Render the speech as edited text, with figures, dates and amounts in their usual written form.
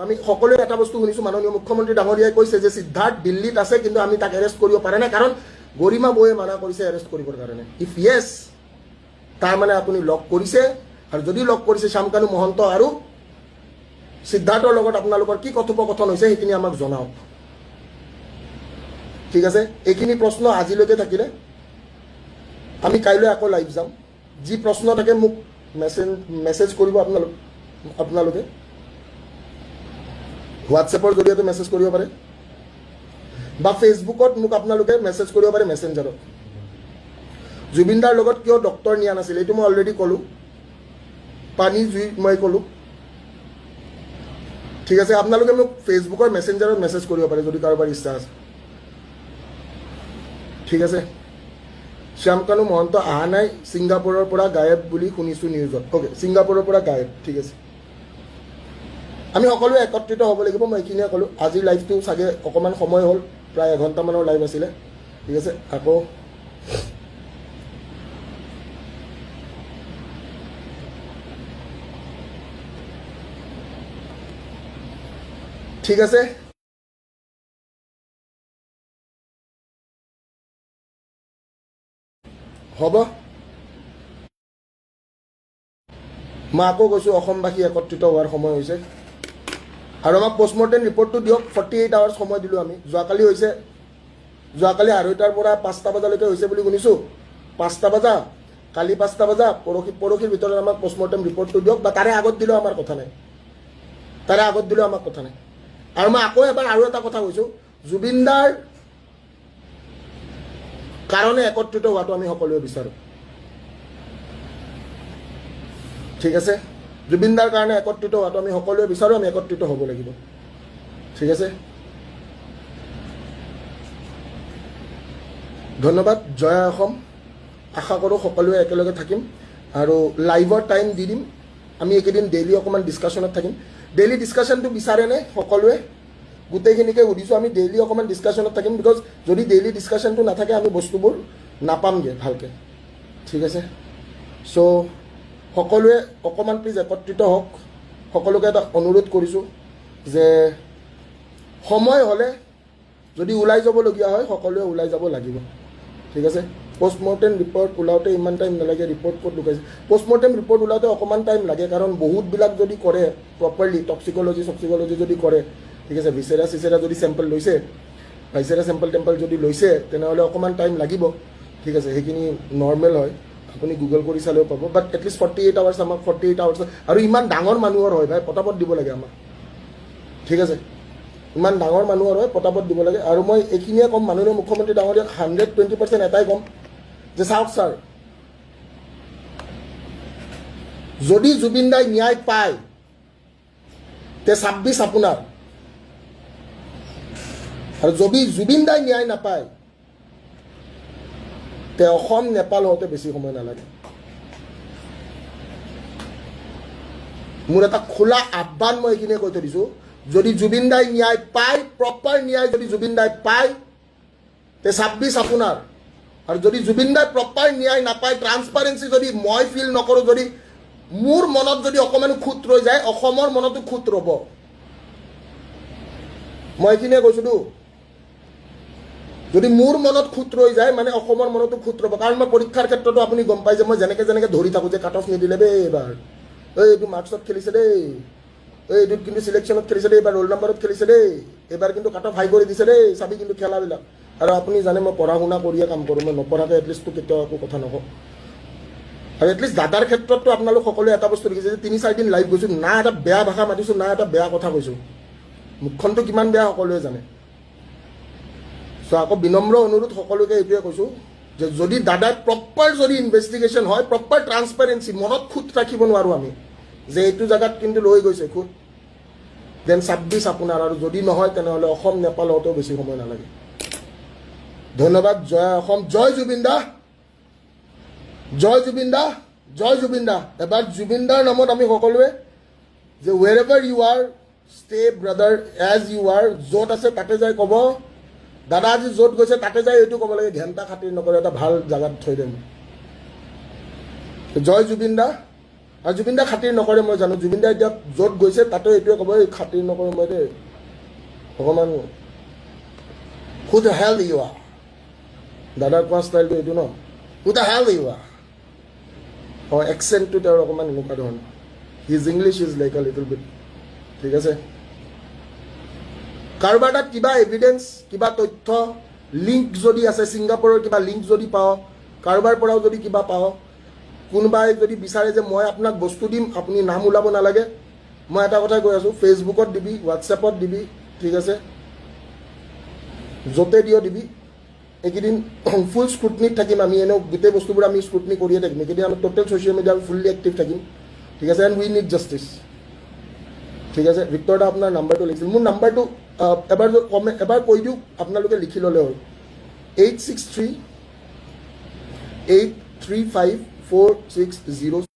আমি সকলোৱে এটা বস্তু শুনিছোঁ, মাননীয় মুখ্যমন্ত্ৰী ডাঙৰীয়াই কৈছে যে সিদ্ধাৰ্থ দিল্লীত আছে, কিন্তু আমি তাক এৰেষ্ট কৰিব পৰা নাই, কাৰণ গৰিমা বৌয়ে মানা কৰিছে এৰেষ্ট কৰিবৰ কাৰণে। If য়েছ, তাৰ মানে আপুনি লগ কৰিছে, আৰু যদি লগ কৰিছে শ্যামকানু মহন্ত আৰু সিদ্ধাৰ্থৰ লগত আপোনালোকৰ কি কথোপকথন হৈছে সেইখিনি আমাক জনাওক। ঠিক আছে, এইখিনি প্ৰশ্ন আজিলৈকে থাকিলে। আমি কাইলৈ আকৌ লাইভ যাম। যি প্ৰশ্ন থাকে মোক মেছেজ মেছেজ কৰিব। আপোনালোকে হোৱাটছএপৰ জৰিয়তে মেছেজ কৰিব পাৰে বা ফেচবুকত মোক আপোনালোকে মেছেজ কৰিব পাৰে মেছেঞ্জাৰত। জুবিনদাৰ লগত কিয় ডক্তৰ নিয়া নাছিল, এইটো মই অলৰেডি ক'লোঁ। পানী জুই মই ক'লোঁ। ঠিক আছে, আপোনালোকে মোক ফেচবুকৰ মেছেঞ্জাৰত মেছেজ কৰিব পাৰে যদি কাৰোবাৰ ইচ্ছা আছে। ঠিক আছে, শ্যামকানু মহন্ত অহা নাই, ছিংগাপুৰৰ পৰা গায়ব বুলি শুনিছোঁ নিউজত। অ'কে, ছিংগাপুৰৰ পৰা গায়ব। ঠিক আছে, আমি সকলোৱে একত্ৰিত হ'ব লাগিব, মই এইখিনিয়ে ক'লোঁ। আজিৰ লাইভটো চাগে অকণমান সময় হ'ল, প্ৰায় এঘণ্টামানৰ লাইভ আছিলে। ঠিক আছে, আকৌ ঠিক আছে। হ'ব, মই আকৌ কৈছোঁ, অসমবাসী একত্ৰিত হোৱাৰ সময় হৈছে আৰু আমাক পষ্টমৰ্টেম ৰিপৰ্টটো দিয়ক। 48 আৱাৰ্ছ সময় দিলোঁ আমি। যোৱাকালি হৈছে, যোৱাকালি 2:30ৰ পৰা 5টা বজালৈকে হৈছে বুলি শুনিছোঁ। 5টা বজা, কালি 5টা বজা, পৰহি, পৰহিৰ ভিতৰত আমাক পষ্টমৰ্টেম ৰিপৰ্টটো দিয়ক বা তাৰে আগত দিলেও আমাৰ কথা নাই, তাৰে আগত দিলেও আমাক কথা নাই। আৰু মই আকৌ এবাৰ আৰু এটা কথা কৈছোঁ, জুবিনদাৰ কাৰণে একত্ৰিত হোৱাটো আমি সকলোৱে বিচাৰোঁ। ঠিক আছে, জুবিনদাৰ কাৰণে একত্ৰিত হোৱাটো আমি সকলোৱে বিচাৰোঁ, আমি একত্ৰিত হ'ব লাগিব। ঠিক আছে, ধন্যবাদ। জয় অসম। আশা কৰোঁ সকলোৱে একেলগে থাকিম আৰু লাইভৰ টাইম দি দিম। আমি এইকেইদিন ডেইলি অকণমান ডিছকাশ্যনত থাকিম। ডেইলি ডিছকাশ্যনটো বিচাৰেনে সকলোৱে? গোটেইখিনিকে সুধিছোঁ, আমি ডেইলি অকণমান ডিছকাশ্যনত থাকিম, because যদি ডেইলি ডিছকাশ্যনটো নাথাকে আমি বস্তুবোৰ নাপামগৈ ভালকৈ। ঠিক আছে, চ' সকলোৱে অকণমান প্লিজ একত্ৰিত হওক। সকলোকে এটা অনুৰোধ কৰিছোঁ যে সময় হ'লে যদি ওলাই যাবলগীয়া হয় সকলোৱে ওলাই যাব লাগিব। ঠিক আছে, পষ্টমৰ্টেম ৰিপৰ্ট ওলাওঁতে ইমান টাইম নালাগে, ৰিপৰ্ট ক'ত লুকাইছে? পষ্টমৰ্টেম ৰিপৰ্ট ওলাওঁতে অকণমান টাইম লাগে, কাৰণ বহুতবিলাক যদি কৰে প্ৰপাৰলি, টক্সিকলজি চক্সিকলজি যদি কৰে, ঠিক আছে, ভিচেৰা চিচেৰা যদি চেম্পল লৈছে, ভিচেৰা চেম্পল টেম্পল যদি লৈছে, তেনেহ'লে অকণমান টাইম লাগিব। ঠিক আছে, সেইখিনি নৰ্মেল হয়, আপুনি গুগল কৰি চালেও পাব। বাট এটলিষ্ট 48 আৱাৰ্ছ আমাক, 48 আৱাৰ্ছ, আৰু ইমান ডাঙৰ মানুহৰ হয় ভাই, পটাপট দিব লাগে আমাক। ঠিক আছে, ইমান ডাঙৰ মানুহৰ হয়, পটাপট দিব লাগে। আৰু মই এইখিনিয়ে ক'ম মাননীয় মুখ্যমন্ত্ৰী ডাঙৰীয়াক 120% এটাই ক'ম যে চাওক ছাৰ, যদি জুবিন দাই ন্যায় পায় তে 26 আপোনাৰ, আৰু যদি জুবিন দাই ন্যায় নাপায় তে অসম নেপাল হওঁতে বেছি সময় নালাগে। মোৰ এটা খোলা আহ্বান, মই এইখিনিয়ে কৈ থৈ দিছোঁ, যদি জুবিন দাই ন্যায় পায়, প্ৰপাৰ ন্যায় যদি জুবিন দাই পায় তে 26 আপোনাৰ, আৰু যদি জুবিন দাই প্ৰপাৰ ন্যায় নাপায়, ট্ৰান্সপাৰেঞ্চি যদি মই ফিল নকৰোঁ, যদি মোৰ মনত যদি অকণমানো খুঁত ৰৈ যায়, অসমৰ মনতো খুঁত ৰ'ব। মই এইখিনিয়ে কৈছোঁতো, যদি মোৰ মনত খুঁত ৰৈ যায় মানে অসমৰ মনতো খুঁত ৰ'ব। কাৰণ মই পৰীক্ষাৰ ক্ষেত্ৰতো আপুনি গম পাই যে মই যেনেকৈ যেনেকৈ ধৰি থাকোঁ যে কাট অফ নিদিলে দেই এইবাৰ, এই এইটো মাৰ্কছত খেলিছে দেই, এই এইটোত কিন্তু চিলেকশ্যনত খেলিছে দেই, এইবাৰ ৰোল নাম্বাৰত খেলিছে দেই, এইবাৰ কিন্তু কাট অফ হাই কৰি দিছে দেই, চাবি কিন্তু খেলাবিলাক। আৰু আপুনি জানে মই পঢ়া শুনা কৰিয়ে কাম কৰোঁ, মই নপঢ়াকৈ এটলিষ্টটো কেতিয়াও একো কথা নকওঁ। আৰু এটলিষ্ট দাদাৰ ক্ষেত্ৰততো আপোনালোক সকলোৱে এটা বস্তু দেখিছে যে 3-4 দিন লাইভ গৈছোঁ, না এটা বেয়া ভাষা মাতিছোঁ, না এটা বেয়া কথা কৈছোঁ। মুখখনটো কিমান বেয়া সকলোৱে জানে। চ' আকৌ বিনম্ৰ অনুৰোধ সকলোকে এইটোৱে কৈছোঁ যে যদি দাদাই প্ৰপাৰ যদি ইনভেষ্টিগেশ্যন হয়, প্ৰপাৰ ট্ৰান্সপাৰেঞ্চি, মনত খুঁত ৰাখিব নোৱাৰোঁ আমি যে এইটো জেগাত কিন্তু ৰৈ গৈছে খুঁত, then 26 আপোনাৰ, আৰু যদি নহয় তেনেহ'লে অসম নেপাল হওঁতেও বেছি সময় নালাগে। ধন্যবাদ। জয় অসম, জয় জুবিন দা, জয় জুবিন দা, জয় জুবিন দা। এবাৰ জুবিন দাৰ নামত আমি সকলোৱে যে wherever you are, stay brother as you are, য'ত আছে তাতে যাই ক'ব, দাদা আজি য'ত গৈছে তাতে যাই এইটো ক'ব লাগে, ঘেণ্টা খাতিৰ নকৰে, এটা ভাল জাগাত থৈ দিম। জয় জুবিন দা। আৰু জুবিন দা খাতিৰ নকৰে, মই জানো। জুবিন দা এতিয়া য'ত গৈছে, তাতো এইটোৱে ক'ব, এই খাতিৰ নকৰোঁ মই দেই অকণমান। "Who the hell you are?" দাদাৰ কোৱা ষ্টাইলটো এইটো ন, "Who the hell you are?" অঁ, একচেণ্টটো তেওঁৰ অকণমান এনেকুৱা ধৰণৰ। His English is like a little bit. ঠিক আছে, কাৰোবাৰ তাত কিবা এভিডেঞ্চ, কিবা তথ্য, লিংক যদি আছে, ছিংগাপুৰৰ কিবা লিংক যদি পাওঁ, কাৰোবাৰ পৰাও যদি কিবা পাওঁ, কোনোবাই যদি বিচাৰে যে মই আপোনাক বস্তু দিম, আপুনি নাম ওলাব নালাগে, মই এটা কথাই কৈ আছোঁ, ফেচবুকত দিবি, হোৱাটছএপত দিবি, ঠিক আছে, য'তে দিয় দিবি। এইকেইদিন ফুল স্ক্ৰুটনিত থাকিম আমি। এনেও গোটেই বস্তুবোৰ আমি স্ক্ৰুটনি কৰিয়ে থাকিম। এইকেইদিন আমি total social media fully active থাকিম, ঠিক আছে? And we need justice. ঠিক আছে, ভিক্টৰ দা, আপোনাৰ নাম্বাৰটো লিখিছিল। মোৰ নাম্বাৰটো এবাৰ কমে এবাৰ কৈ দিওঁ, আপোনালোকে লিখি ল'লে হ'ল। 86383 546